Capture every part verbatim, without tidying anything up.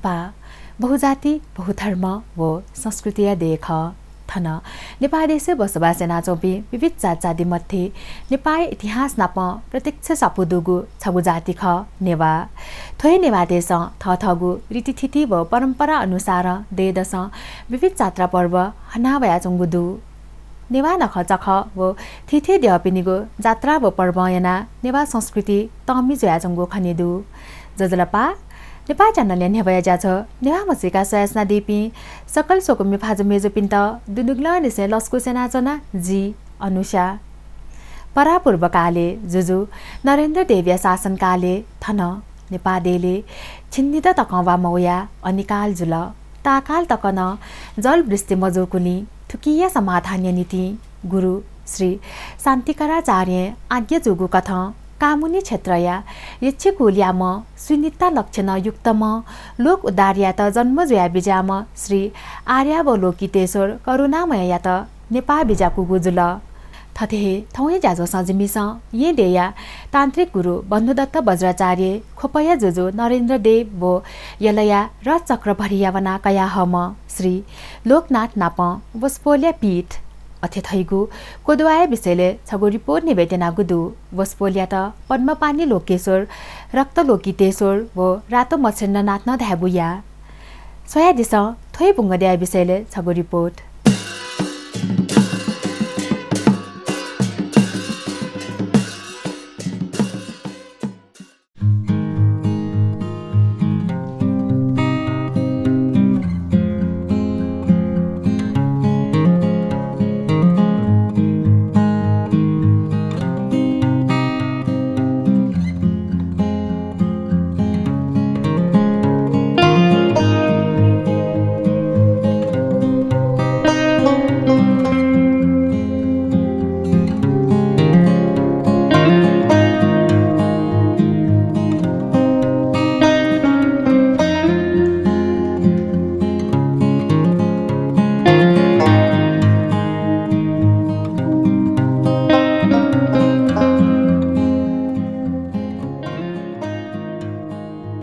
नेपाः बहुजाति, बहुधर्म व संस्कृतिया देय् खः। थन नेपाः देशय् बसोबास यानाच्वंपिं विविध जातजाति मध्ये नेपाःया इतिहास नाप प्रत्यक्ष स्वापू दुगु छगू जाति खः नेवाः। थ्व हे नेवाःतय्सं थःथःगु रीतिथिति व परम्परा अनुसारं दँय्दसं विविध जात्रा पर्व हना वयाच्वंगु दु। नेवाः नखःचखः व थीथी द्यःपिनिगु जात्रा व पर्वं यानाः नेवाः संस्कृति तःमि जुयाच्वंगु खने दु। ज्वजलपा, नेपाः च्यानलया न्ह्यब्वया ज्याझ्वः नेवाः म्हसीका स्वयाच्वनादीपिं सकल स्वकुमि भाजु मय्जुपिन्त दुनुगलंनिसें लसकुस यानाच्वना जि अनुषा। परापूर्वकालय् जुजु नरेन्द्र देवया शासनकालय् थन नेपाः देय्लय् छिन्निदँ तकं वा मवयाः अनिकाल जुल। ताःकाल तक नं जलवृष्टि मजूगुलिं थुकिया समाधानया निंतिं गुरु श्री शान्तिकराचार्यं आज्ञा जूगु कथं कामुनि क्षेत्रया यक्षकुलयाम्ह स्विनिता लक्षणयुक्तम्ह लोक उद्धारयात जन्म जुयाबिज्याःम्ह श्री आर्यावलोकितेश्वर करुणामययात नेपाः बिज्याकूगु जुल। थथे हे थौंया ज्याझ्वलय् जिमिसं येँ देय्या तान्त्रिक गुरु बन्धुदत्त वज्राचार्य, ख्वपया जुजु नरेन्द्र देव व यलया रथचक्रभरिया वना कयाहःम्ह श्री लोकनाथ नाप वसपोलया पीठ अथे धइगु क्वदुवाया विषयलय् छगू रिपोर्ट न्ह्यब्वयेत्यनागु दु। वसपोलयात पद्मपाणि लोकेश्वर, रक्तलोकितेश्वर व रातो मच्छिन्द्रनाथ नं धायेगु याः। स्वयादिसँ, थ्व हे बुंगद्यःया विषयलय् छगू रिपोर्ट।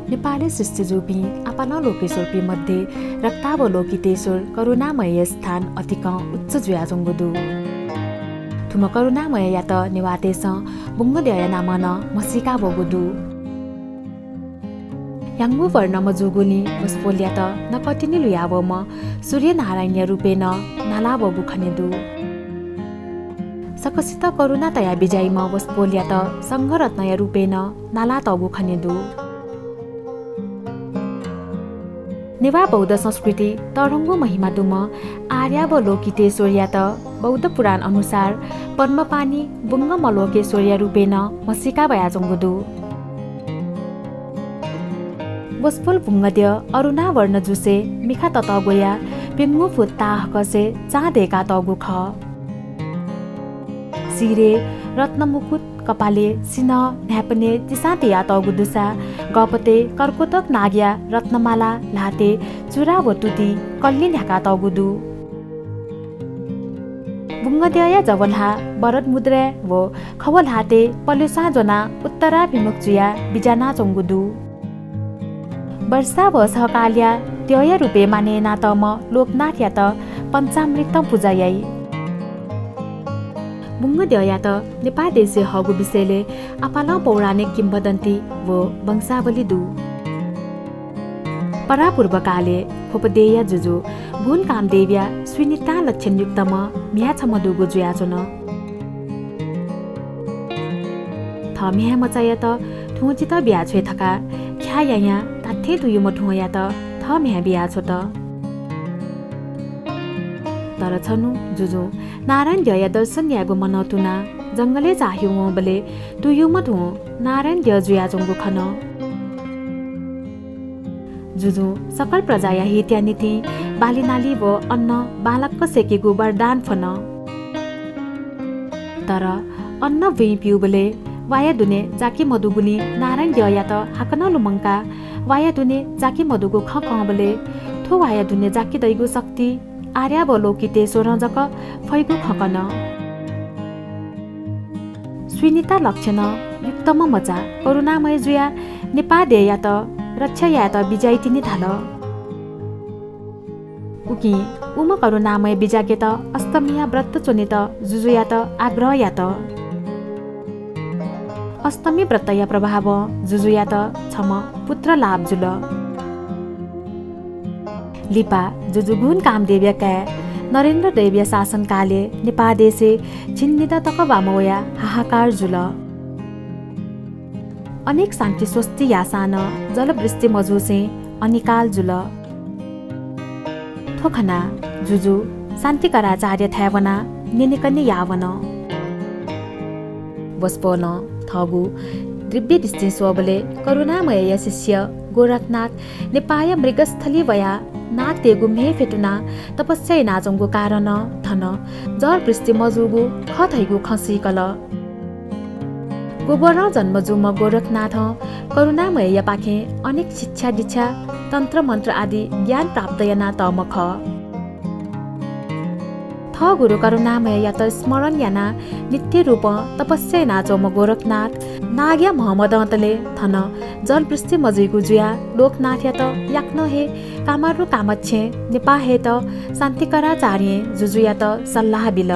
नेपालय् सृष्टि जूपिं आपालं लोकेश्वरपिं मध्ये रक्तावलोकितेश्वर करुणामयया स्थान अतिकं उच्च जुयाच्वंगु दु। थुम्ह करुणामययात नेवाःतय्सं बुंगद्यःया नामं नं म्हसीका वःगु दु। ह्याउँगु वर्णम्ह जूगुलिं वसपोलयात नकतिनि लुयावःम्ह सूर्यनारायणया रूपय् नं नाला वःगु खने दु। सकसित करुणा तया बिज्याइम्ह वसपोलयात संघरत्नया रूपय् नं नालातःगु खने दु। नेवाः बौद्ध संस्कृति तःधंगु महिमा दुम्ह आर्यावलोकितेश्वरयात बौद्ध पुराण अनुसार पद्मपाणि बुंगमलोकेश्वरया रूपय् नं म्हसीका वयाच्वंगु दु। वसपोल बुंगद्यः अरुणावर्ण जुसे मिखा ततःग्वया प्यंगू फुट ताःहाकसे चां दय्कातःगु खः। शिरय् रत्नमुकुट, कपालय् सिन्हः, न्हाय्पनय् तिसां तियातःगु दुसा गःपतय् कर्कोटक नागया रत्नमाला, ल्हातय् चूडा व तुति कल्लि न्ह्याकातःगु दु। बुंगद्यःया जव ल्हाः वरद मुद्राय् व खव ल्हातय् पलेस्वां ज्वनाः उत्तराभिमुख जुयाः बिज्यानाच्वंगु दु। वर्षा व सहकालया द्यःया रूपय् मानय् यानातःम्ह लोकनाथयात पञ्चामृतं पुजा याइ। बुंगद्यःयात नेपाः देशय् हःगु विषयलय् आपालं पौराणिक किंवदन्ती व वंशावली दु। परापूर्वकालय् ख्वप देय्या जुजु गुणकामदेवया स्विनिता लक्षणयुक्तम्ह म्ह्याय् छम्ह दुगु जुयाच्वन। थः म्ह्याय् मचायात थुं जितः बियाछ्वये धकाः ख्याः यायां धात्थें तुयुम्ह थुंयात थः म्ह्याय् बियाछ्वत। तर छन्हु जुजुं नारायणद्यःया दर्शन यायेगु मनंतुनाः जंगलय् झाःह्यू वंबलय् तुयुम्ह थुं नारायणद्यः जुयाच्वंगु खन। जुजुं सकल प्रजाया हितया निंतिं बालीनाली व अन्न बांलाक सय्केगु वरदान फ्वन। तर अन्न बुँइ प्यूबलय् वाया दुने जाकि मदुगुलिं नारायणद्यःयात हाकनं लुमंकाः वाया दुने जाकि मदुगु खँ कंबलय् थ्व वाया दुने जाकि दइगु शक्ति आर्यावलोकितेश्वरं जक फइगु खँ कन। स्विनिता लक्षणयुक्तम्ह मचा करुणामय जुयाः नेपाः देय्यात रक्षा यायेत बिज्याइतिनि धाल। उकिं उम्ह करुणामय बिज्याकेत अष्टमीया व्रत च्वनेत जुजुयात आग्रह यात। अष्टमी व्रतया प्रभावं जुजुयात छम्ह पुत्र लाभ जुल। लिपा जुजु गुण कामदेवया काय् नरेन्द्रदेवया शासनकालय् नेपाः देशय् झिंनिदँ तक वामः वयाः हाहाकार जुल। अनेक शान्ति स्वस्ति याःसां नं जलवृष्टि मजूसें अनिकाल जुल। थ्व खनाः जुजु शान्तिकराचार्यथाय् वनाः न्यनेकने याः वन। वसपोलं थःगु दिव्य दृष्टिं स्वःबलय् करुणामयया शिष्य गोरखनाथ नेपाःया मृगस्थली वयाः नागतय्गु म्हे फ्यतुनाः तपस्या यानाच्वंगु कारणं थन जलवृष्टि मजूगु खः धइगु खँ सीकल। गोबरं जन्म जूम्ह गोरखनाथं करुणामययापाखें अनेक शिक्षा दीक्षा, तन्त्र मन्त्र आदि ज्ञान प्राप्त यानातःम्ह खः। थः गुरु करुणामययात स्मरण यानाः नित्य रूपं तपस्या यानाच्वंम्ह गोरखनाथ नागया म्ह मदंतले थन जलवृष्टि मजुइगु जुयाः लोकनाथयात याकनं हे कामारु कामाक्षें नेपाः हयेत शान्तिकराचार्यं जुजुयात सल्लाह बिल।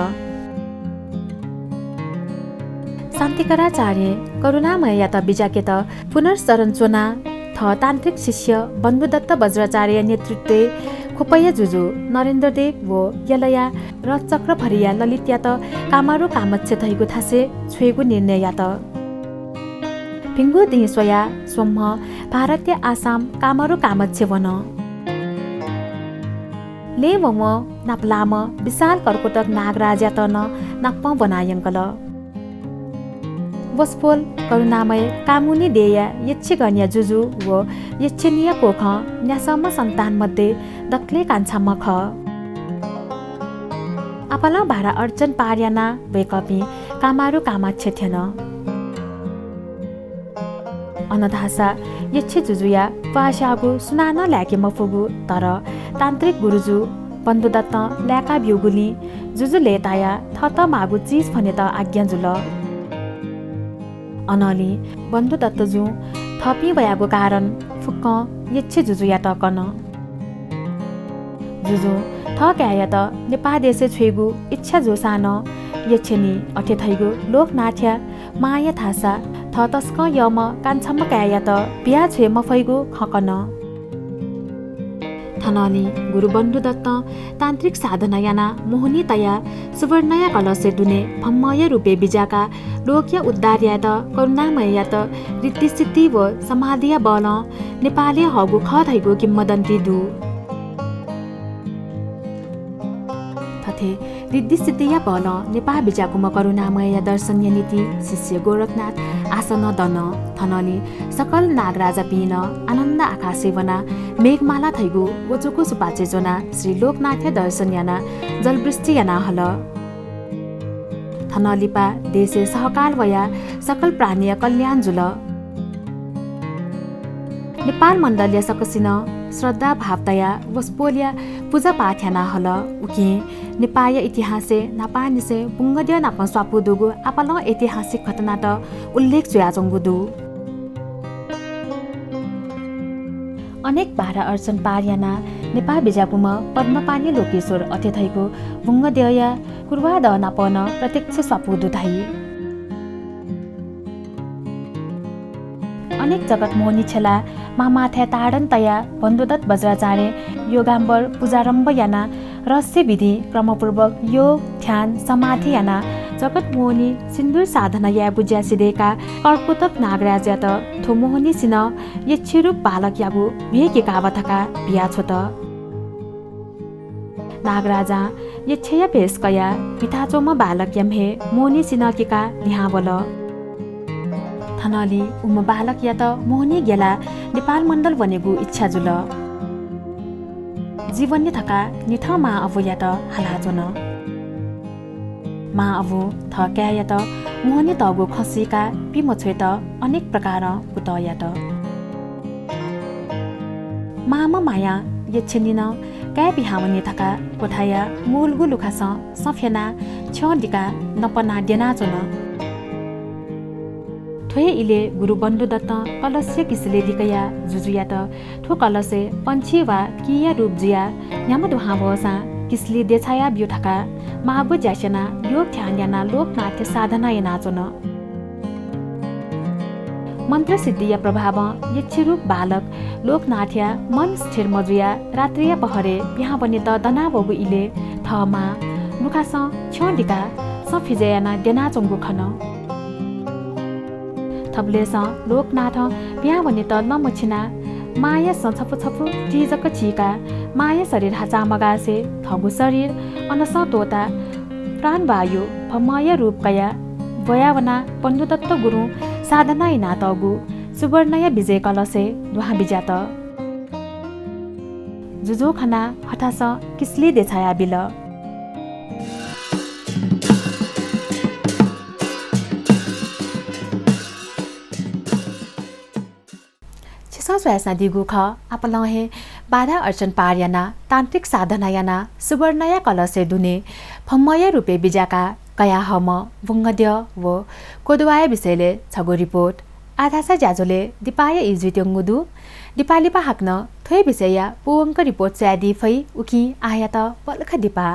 शान्तिकराचार्यं करुणामययात बिज्याकेत पुनर्शरण च्वनाः थः तान्त्रिक शिष्य बन्धुदत्त वज्राचार्यया नेतृत्वय् ख्वपया जुजु नरेन्द्रदेव व यलया रथचक्रभरिया ललितयात कामारु कामाक्ष धइगु थासय् छ्वयेगु निर्णय यात। भिंगु दिं स्वयाः स्वम्ह भारतया आसाम कामारु कामाक्ष वन। लँय् वंवं नापलाःम्ह विशाल कर्कोटक नागराजयात नं नापं ब्वनाः यंकल। वसपोल करुणामय कामुनी देया यक्षगणया जुजु व यक्षनीया कोखं न्यासःम्ह सन्तान मध्ये दकलय् कान्छाम्ह खः। आपालं भारा अर्चन पार यानाः वय्कःपिं कामारु कामाक्ष थ्यन। अन धाःसा यक्ष जुजुया प्वास्याःगु सुनानं लाय्के मफुगु, तर तान्त्रिक गुरुजु बन्धुदत्तं लाय्का ब्यूगुलिं जुजु लय्तायाः थःत माःगु चिज फ्वनेत आज्ञा जुल। अनंलि बन्धुदत्तजुं थःपिं वयागु कारण फुक्कं यक्ष जुजुयात कन। जुजुं थः काय्‌यात नेपाः देशय् छ्वयेगु इच्छा जूसां नं यक्षनी अथे धइगु लोकनाथया मांया धाःसा थः तसकं यःम्ह कान्छाम्ह काय्‌यात बिया छ्वये मफइगु खँ कन। थनंलि गुरु बन्धुदत्तं तान्त्रिक साधना यानाः मोहनी तयाः सुवर्णया कलशया दुने ब्रह्मया रूपय् बिज्याकाः लोकया उद्धार यायेत करुणामययात ऋद्धिसिद्धि व समाधिया बलं नेपालय् हःगु खः धइगु किंवदन्ती दु। थथे ऋद्धिसिद्धिया बलं नेपाः बिज्याकूम्ह करुणामयया दर्शनया निंतिं शिष्य गोरखनाथ आसनं दन। थनंलि सकल नागराजापिं नं आनन्द आकाशय् वनाः मेघमाला धइगु वचुकु सुपाँचय् ज्वनाः श्री लोकनाथया दर्शन यानाः जलवृष्टि याना हल। थनं लिपा देशय् सहकाल वयाः सकल प्राणीया कल्याण जुल। नेपाल मण्डलया सकसिनं श्रद्धा भाव तयाः वसपोलया पूजापाठ याना हल। उकिं नेपाःया इतिहासय् न्हापांनिसें बुंगद्यः नाप स्वापू दुगु आपालं ऐतिहासिक घटनात उल्लेख जुयाच्वंगु दु। अनेक बाधा अर्चन पार यानाः नेपाः बिज्याकूम्ह पद्मपाणि लोकेश्वर अथे धइगु बुंगद्यःया कुर्वादः नाप नं प्रत्यक्ष स्वापू दु धाइ। अनेक जगत मोहनी छ्यलाः मामाथाय् ताडन तयाः बन्धुदत्त वज्राचार्यं योगाम्बर पूजारम्भ यानाः रहस्य विधि क्रमपूर्वक योग, ध्यान, समाधि यानाः जगत मोहनी सिन्दूर साधना यायेगु ज्या सिधय्काः कर्कोटक नागराजयात थ्व मोहनीसिनं यक्षरूप बालकयागु म्हे किकाव धकाः बियाछ्वत। नागराजां यक्षया भेष कयाः पिथाच्वंम्ह बालकया म्हे मोहनीसिनं किकाः लिहां वल। थनंलि उम्ह बालकयात मोहनी ग्यलाः नेपाल मण्डल वनेगु इच्छा जुल। जि वने धकाः निथं मां अबुयात हालाच्वन। मां अबुं थः काय्‌यात मोहनी तःगु खँ सीकाः पि मछ्वयेत अनेक प्रकारं कुतः यात। मांम्ह मायां यक्षनीनं काय् पिहां वनी धकाः क्वथाया मूलगु लुखासं सँ फ्यनाः छ्यं दिकाः नपनाः द्यनाच्वन। थ्व हे इलय् गुरु बन्धुदत्तं कलशया किसलय् लिकयाः जुजुयात थ्व कलशय् पंक्षी वा किंया रूप जुयाः न्ह्याम्ह दुहां वःसां किसलय् देछाया ब्यु धकाः माःगु ज्या स्यनाः योग ध्यान यानाः लोकनाथया साधना यानाच्वन। मन्त्रसिद्धिया प्रभावं यक्षरूप बालक लोकनाथया मन स्थिर मजुयाः रात्रिया पहरय् पिहां वनेत दनावःगु इलय् थः मां नुखासं छ्यं दिकाः सँ फिजय् यानाः द्यनाच्वंगु खन। थुबलय्‌सं लोकनाथं पिहां वनेत लं मछिनाः मांया सँ छपु छपु ति जक चीकाः मांया शरीर हाचाः मगासे थःगु शरीर अनसं त्वःताः प्राणवायु भम्मया रूप कयाः ब्वयावनाः बन्धुदत्त गुरुं साधना यानातःगु सुवर्णया विजय कलशय् दुहां बिज्यात। जुजुं खनाः हथासं किसलय् देछाया बिल। छिसं स्वयाच्वनादीगु खः, आपालं हे बाधा अड्चन पार यानाः तान्त्रिक साधना यानाः सुवर्णया कलशय् दुने भम्मया रूपय् बिज्याकाः कयाहःम्ह बुंगद्यः व कोदवाया विषयलय् छगू रिपोर्ट। आः धाःसा ज्याझ्वलय् दिपाया ई जुइत्यंगु दु। दिपा लिपा हाकनं थ्व हे विषयया पूवंक रिपोर्ट स्वयादी फइ, उकिं आःयात पलख दिपा।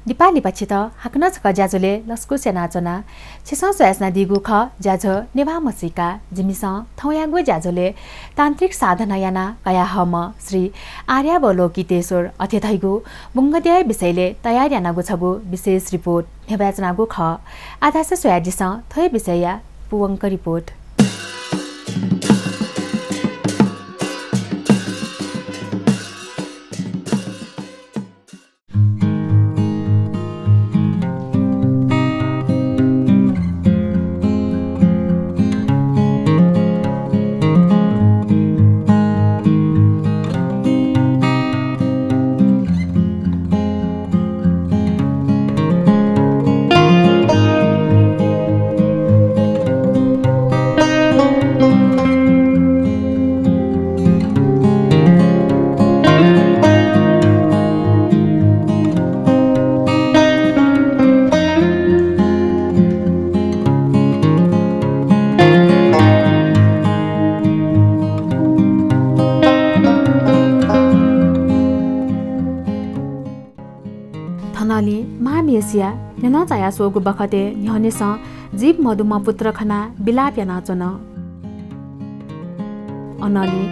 दिपा लिपा छित हाकनं छकः ज्याझ्वलय् लसकुस यानाच्वना। छिसं स्वयाच्वनादीगु खः ज्याझ्वः नेवाः म्हसीका। जिमिसं थौंयागु ज्याझ्वलय् तान्त्रिक साधना यानाः कयाहःम्ह श्री आर्यावलोकितेश्वर अथे धइगु बुंगद्यःया विषयलय् तयार यानागु छगू विशेष रिपोर्ट न्ह्यब्वयाच्वनागु खः। आः धाःसा स्वयादिसँ थ्व हे विषयया पूवंक रिपोर्ट। थनंलि मांम्हेसिया न्ह्यलं चायाः स्वःगु बखतय् न्ह्यःनेसं जीव मदुम्ह पुत्र खनाः विलाप यानाच्वन। अनंलि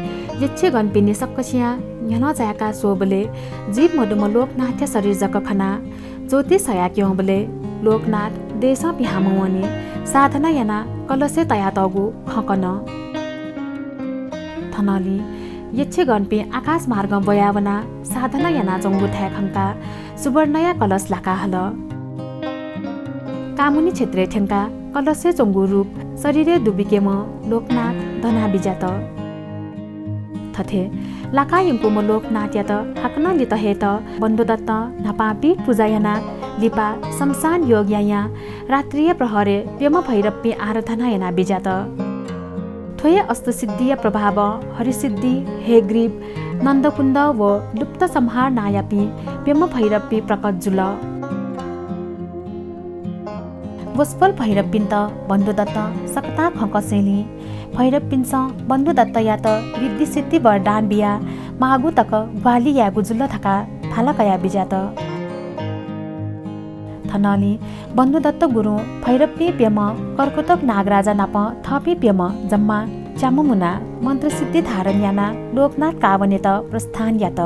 यक्षगणपिनि सकसियां न्ह्यलं चाय्‌काः स्वःबलय् जीव मदुम्ह लोकनाथया शरीर जक खनाः ज्योतिष हयाक्यंबलय् लोकनाथ देशं पिहां मवने साधना यानाः कलशय् तयातःगु खँ कन। थनंलि यक्षगणपिं आकाश मार्गं ब्वयावनाः साधना यानाच्वंगु थाय् खंकाः सुवर्णया कलश लाका हल। कामुनि क्षेत्रय् थ्यंकाः कलशय् च्वंगु रूप शरीरय् दुबिकेम्ह लोकनाथ दना बिज्यात। थथे लाका यंकूम्ह लोकनाथयात हाकनं लित हयेत बन्धुदत्तं न्हापां पीठ पुजा यानाः लिपा शमशान योग यायां रात्रिया प्रहरय् प्यम्ह भैरवपिं आराधना याना बिज्यात। थ्व हे अष्टसिद्धिया प्रभावं हरिसिद्धि, हयग्रीव, नन्दकुण्ड व लुप्तसंहार नांयापिं प्यम्ह भैरवपिं प्रकट जुल। वसपोल भैरवपिन्त बन्धुदत्तं सकतां खँ कसेंलि भैरवपिन्सं बन्धुदत्तयात रिद्धिसिद्धि वरदान बियाः माःगु तक ग्वाहालि यायेगु जुल धकाः भाला कया बिज्यात। थनंलि बन्धुदत्त गुरुं भैरवपिं प्यम्ह कर्कोटक नागराजा नाप थःपिं प्यम्ह जम्मा च्याम्ह मुनाः मन्त्रसिद्धि धारण यानाः लोकनाथ काः वनेत प्रस्थान यात।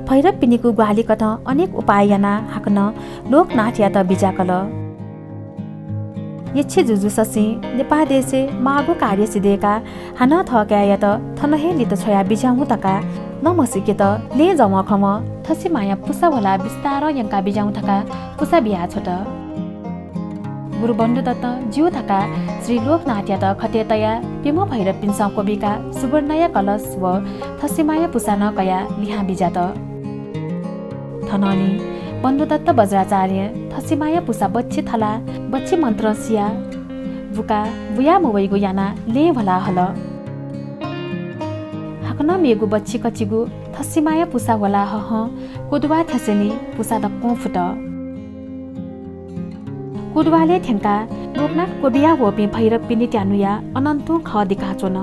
भैरवपिनिगु ग्वाहालिकथं अनेक उपाय यानाः हाकनं लोकनाथयात बिज्याकल। यक्षजुजुससिं नेपाः देशय् माःगु कार्य सिधय्काः हानं थः काय्‌यात थन हे लित छ्वया बिज्याहुँ धकाः लँ म्हसीकेत लँय् जवंखवं थसिमाया पुसा ह्वलाः बिस्तारं यंका बिज्याहुँ धकाः पुसा बियाछ्वत। गुरु बन्धुदत्तं ज्यू धकाः श्री लोकनाथयात खतय् तयाः प्यम्ह भैरवपिन्सं क्वबिकाः सुवर्णया कलश व थसिमाया पुसा नं कयाः लिहां बिज्यात। थनंलि बन्धुदत्त वज्राचार्यं थसिमाया पुसा बच्छि थलाः बच्छि मन्त्रं सियाः बुका बुया मवइगु यानाः लँय् ह्वला हल। हाकनं मेगु बच्छि कचिगु थसिमाया पुसा ह्वला हहं क्वदुवा थ्यंसेंलि पुसा दक्वं फुत। क्वदुवालय् थ्यंकाः लोकनाथ क्वबिया वःपिं भैरवपिनि त्यानुया अनन्तुं खः दिकाच्वन।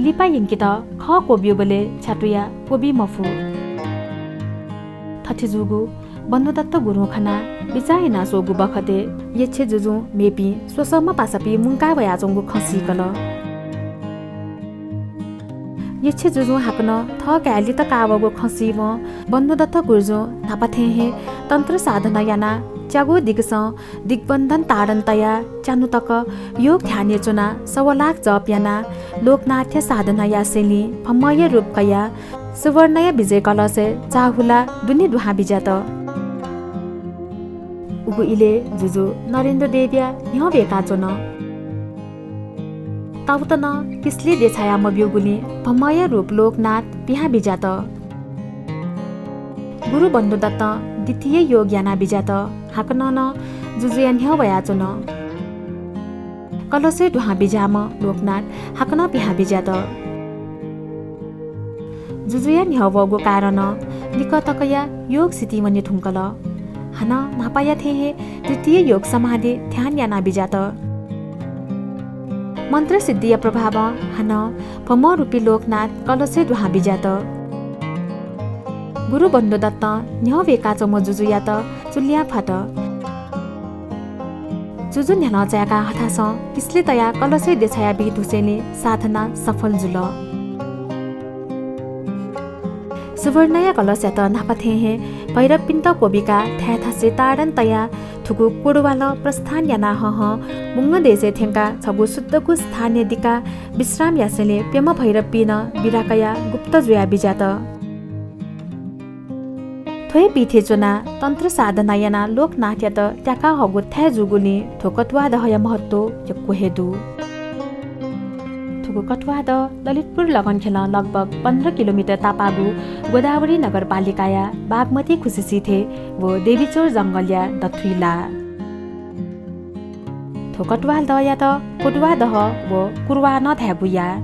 लिपा यंकेत खः क्वब्यूबलय् छ्यातुया क्वबी मफु। थथे जूगु बन्धुदत्त गुरुं खनाः बिचाः याना स्वःगु बखतय् यक्षे जुजुं मेपिं स्वसःम्ह पासापिं मुंका वयाच्वंगु खँ सीकल। यक्षे जुजुं हाकनं थः काय् लित काः वःगु खँ सीवं बन्धुदत्त गुरुजुं न्हापा थें हे तन्त्र साधना यानाः च्यागू दिगसं दिग्बन्धन ताडन तयाः च्यान्हु तक योग ध्यानय् च्वनाः सवा लाख जप यानाः लोकनाथया साधना यासेंलि भ्रमया रूप कयाः सुवर्णया विजय कलशय् चाःहुलाः दुने दुहां बिज्यात। उगु इलय् जुजु नरेन्द्र देवया न्ह्यः वय्काच्वन। ताउत नं किसलय् देछाया मब्यूगुलिं भ्रमया रूप लोकनाथ पिहां बिज्यात। गुरु बन्धुदत्तं द्वितीय योग याना बिज्यात। हाकनं नं जुजुया न्ह्यः वयाच्वन। कलशय् दुहां बिज्याःम्ह लोकनाथ हाकनं पिहां बिज्यात। जुजुया न्ह्यः वःगु कारणं लिक्क तकया योग सितिं वने धुंकल। हानं न्हापाया थें हे तृतीय योग समाधि ध्यान याना बिज्यात। मन्त्र सिद्धिया प्रभावं हानं भ्रमरूपी लोकनाथ कलशय् दुहां बिज्यात। गुरु बन्धुदत्तं न्ह्यः वय्काच्वंम्ह जुजुयात चुल्यां फ्वात। जुजु न्ह्यलं चाय्काः हथासं किसलय् तयाः कलशय् देछाया बी धुंसेंलि साधना सफल जुल। सुवर्णया कलशयात न्हापा थें हे भैरवपिन्त क्वबिकाः थाय् थासय् ताडन तयाः थुगु क्वदुवालं प्रस्थान याना हहं बुंगदेशय् थ्यंकाः छगू शुद्धगु स्थानय् दिकाः विश्राम यासेंलि प्यम्ह भैरवपिं नं बिदा कयाः गुप्त जुया बिज्यात। थ्व हे पीठय् च्वनाः तन्त्र साधना यानाः लोकनाथयात त्याका हःगु थाय् जूगुलिं थ्व कटुवादहया महत्व यक्व हे दु। थुगु कटुवादह ललितपुर लगनखेलं लगभग पन्ध्र किलोमिटर तापाःगु गोदावरी नगरपालिकाया बागमती खुसिसिथय् व देवीचौर जंगलया दथुइ लाः। थ्व कटुवादहयात क्वदुवादह व कुरुवाः नं धायेगु याः।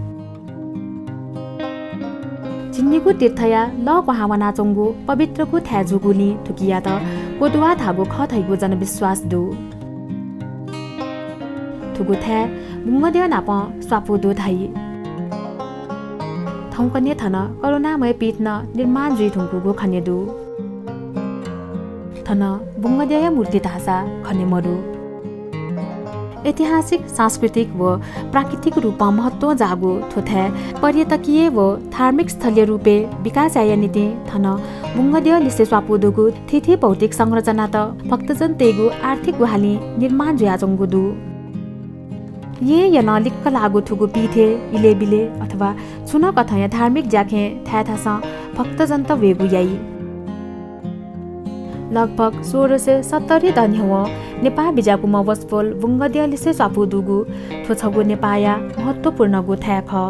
झिंनिगू तीर्थया लः क्वहां वनाच्वंगु पवित्रगु थाय् जूगुलिं थुकियात क्वदुवाः धाःगु खः धइगु जनविश्वास दु। थुगु थाय् बुंगद्यः नापं स्वापू दु धाइ। थौंकन्हय् थन करुणामय पीठ नं निर्माण जुइ धुंकूगु खने दु। थन बुंगद्यःया मूर्ति धाःसा खने मदु। ऐतिहासिक, सांस्कृतिक व प्राकृतिक रूपं महत्वं जाःगु थ्व थाय् पर्यटकीय व धार्मिक स्थलया रूपय् विकास यायेया निंतिं थन बुंगद्यः लिसे स्वापू दुगु थीथी भौतिक संरचनात भक्तजनतय्गु आर्थिक ग्वाहालिं निर्माण जुयाच्वंगु दु। येँय् नं लिक्क लाःगु थुगु पीठय् इलय् बिलय् अथवा छुं नं कथंया धार्मिक ज्याखँय् थाय् थासं भक्तजनत वयेगु याइ। लगभग सोह्र सय सत्तरी दँ न्ह्यवं नेपाः बिज्याकूम्ह वसपोल बुंगद्यः लिसे स्वापू दुगु थ्व छगू नेपाःया महत्वपूर्णगु थाय् खः।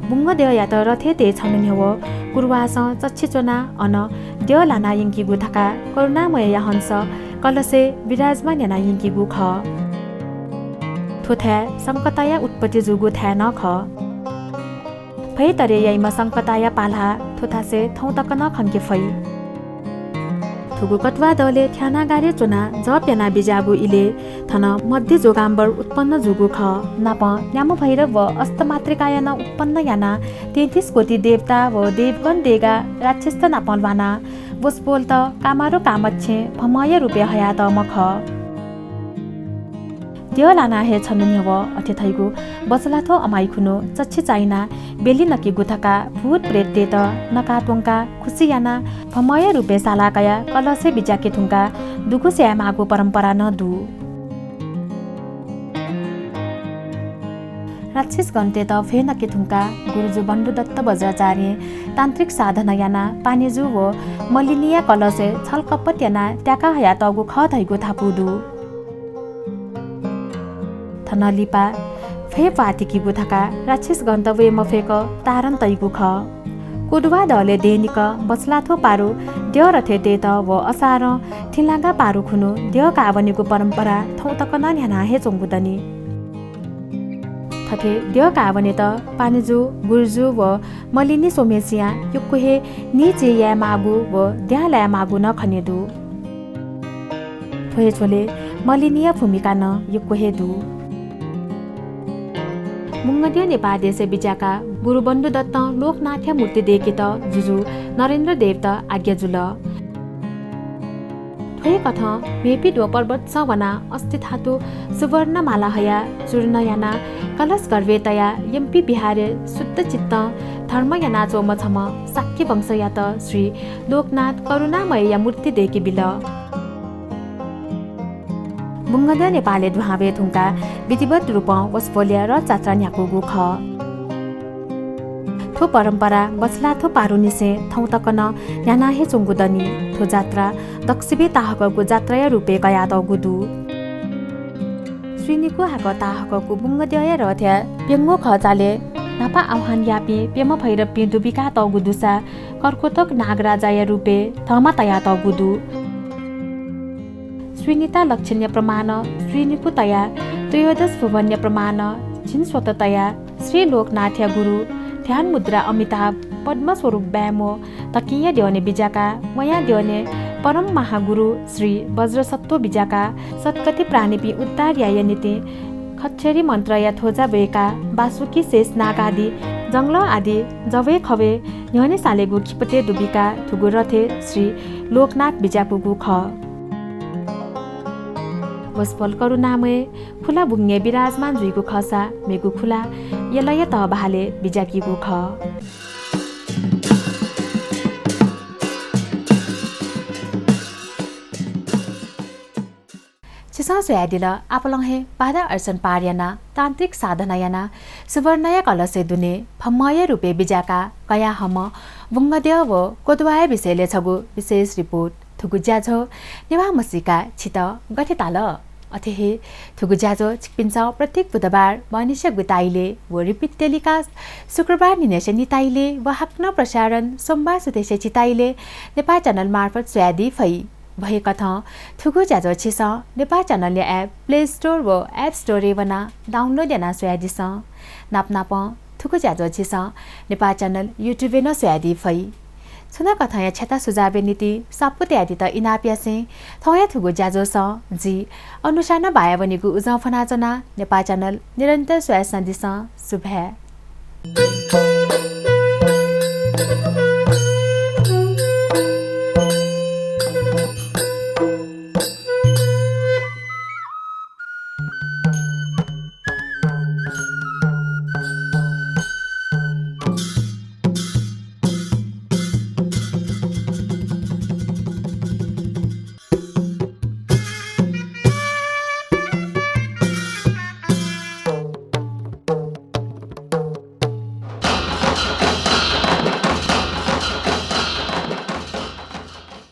बुंगद्यःयात रथय् तये छन्हु न्ह्यवं कुरुवासं चच्छि च्वनाः अन द्यः लाना यंकीगु धकाः करुणामयया हंस कलशय् विराजमान याना यंकीगु खः। थ्व थाय् संकताया उत्पत्ति जूगु थाय् नं खः। फैतरे याइम्ह संकताया पाल्हा थ्व थासय् थौं तक नं खंके फइ। थुगु कटुवादहलय् ध्यानागारय् च्वनाः जप याना बिज्याःगु इलय् थन मध्य जोगाम्बर उत्पन्न जूगु खः। नापं न्याम्ह भैरव व अष्टमातृकाया नं उत्पन्न यानाः तेत्तिस कोटि देवता व देवगण देगाः राक्षसत नापं ल्वानाः वसपोलत कामारु कामाक्षें भ्रमया रूपय् हयातःम्ह खः। द्यः लाना हे छन्हु न्ह्यवं अथे धइगु बचलाथ्व अमाइ खुन्हु चच्छि चाहिनाः ब्यलि नकेगु धकाः भूत प्रेततय्त नकाः त्वंकाः खुसि यानाः भ्रमया रूपय् साला कयाः कलशय् बिज्याके धुंकाः दुगु स्याये माःगु परम्परा नं दु। राक्षसगणतय्त भ्वय् नके धुंकाः गुरुजु बन्धुदत्त बज्राचार्यं तान्त्रिक साधना यानाः पानेजु व मलिनिया कलशय् छलकपट यानाः त्याका हयातःगु खः धइगु धापू दु। थन लिपा भ्वय् प्वातिकीगु धकाः राक्षसगणत वये मफय्क ताडन तइगु खः। कटुवादहलय् देय् निकः बचलाथ्व पारु द्यः रथय् तयेत व असारं थिंलागा पारु खुन्हु द्यः काः वनेगु परम्परा थौं तक नं न्ह्याना हे च्वंगु दनि। थथे द्यः काः वनेत पानेजु, गुर्जु व मलिनि स्वम्हेसियां यक्व हे निइचिइ यायेमाःगु व द्यां लायेमाःगु नं खने दु। थ्व हे झ्वलय् मलिनिया भूमिका नं यक्व हे दु। बुंगद्यः नेपाः देशय् बिज्याकाः गुरु बन्धुदत्तं लोकनाथया मूर्ति दय्केत जुजु नरेन्द्र देवत आज्ञा जुल। थ्व हे कथं मेपिं द्वः पर्वतसं वनाः अस्थि धातु सुवर्ण माला हयाः चूर्ण यानाः कलश गर्भय् तयाः यम्पि विहारय् शुद्ध चित्तं धर्म यानाच्वंम्ह छम्ह शाक्य वंशयात श्री लोकनाथ करुणामयया मूर्ति दय्के बिल। बुंगद्यः नेपालय् दुहां वये धुंकाः विधिवत रूपं वसपोलया रथजात्रा न्ह्याकूगु खः। थ्व परम्परा बछलाथ्व पारुनिसें थौं तक नं न्ह्याना हे च्वंगु दनि। थ्व जात्रा दक्वसिबय् ताहाकःगु जात्राया रूपय् कयातःगु दु। स्वीनिकू हाकः ताहाकःगु बुंगद्यःया रथया प्यंगू खः चालय् न्हापा आह्वान याःपिं प्यम्ह भैरवपिं दुबिकातःगु दुसा कर्कोटक नागराजाया रूपय् थःमा तयातःगु दु। स्वीनिता लक्षणया प्रमाणं स्वीनिकू तयाः त्रयोदश भुवनया प्रमाणं झिंस्वत तयाः श्री लोकनाथया गुरु ध्यान मुद्रा अमिताभ पद्मस्वरूप बाय्म्वः धकिंया द्यःने बिज्याकाः वयां द्यःने परम महागुरु श्री वज्रसत्त्व बिज्याकाः सद्गति प्राणीपिं उद्धार यायेया निंतिं खच्चरी मन्त्रया ध्वजा ब्वय्काः वासुकी शेष नागादि जंगलं आदि जवय् खवय् न्ह्यःने सालेगु खिपतय् दुबिकाः थुगु रथय् श्री लोकनाथ बिज्याकूगु खः। वसपोल करुणामय खुला बुंगय् विराजमान जुइगु खःसा मेगु खुला यलया तःबहालय् बिज्याकीगु खः। छिसं स्वयादिल, आपालं हे बाधा अर्चन पार यानाः तान्त्रिक साधना यानाः सुवर्णया कलशय् दुने फम्मया रूपय् बिज्याकाः कयाहःम्ह बुंगद्यः व क्वद्वाःया विषयलय् छगू विशेष रिपोर्ट। थुगु ज्याझ्वः नेवाः म्हसीका छितः गथे ताल? अथे हे थुगु ज्याझ्वः छिकपिन्सं प्रत्येक बुधबार बहनिसिया गुताइले व repeat telecast शुक्रबार न्हिनय्सिया निताइले व हाकनं प्रसारण सोमबार सुथय्सिया झिताइले नेपाः च्यानल मार्फत स्वयादी फइ। व हे कथं थुगु ज्याझ्वः छिसं नेपाः च्यानलया app Play Store व App Store-य् वनाः download यानाः स्वयादिसँ। नापनापं थुगु ज्याझ्वः छिसं नेपाः च्यानल YouTube-य् नं स्वयादी फइ। छुं नं कथंया छता सुझावया निंतिं स्वापू तयादीत इनाप यासें थौंया थुगु ज्याझ्वलय् जि अनुषानं बाया वनेगु उजं फ्वनाच्वना। नेपाः च्यानल निरन्तर स्वयाच्वनादिसँ। सुभाय्।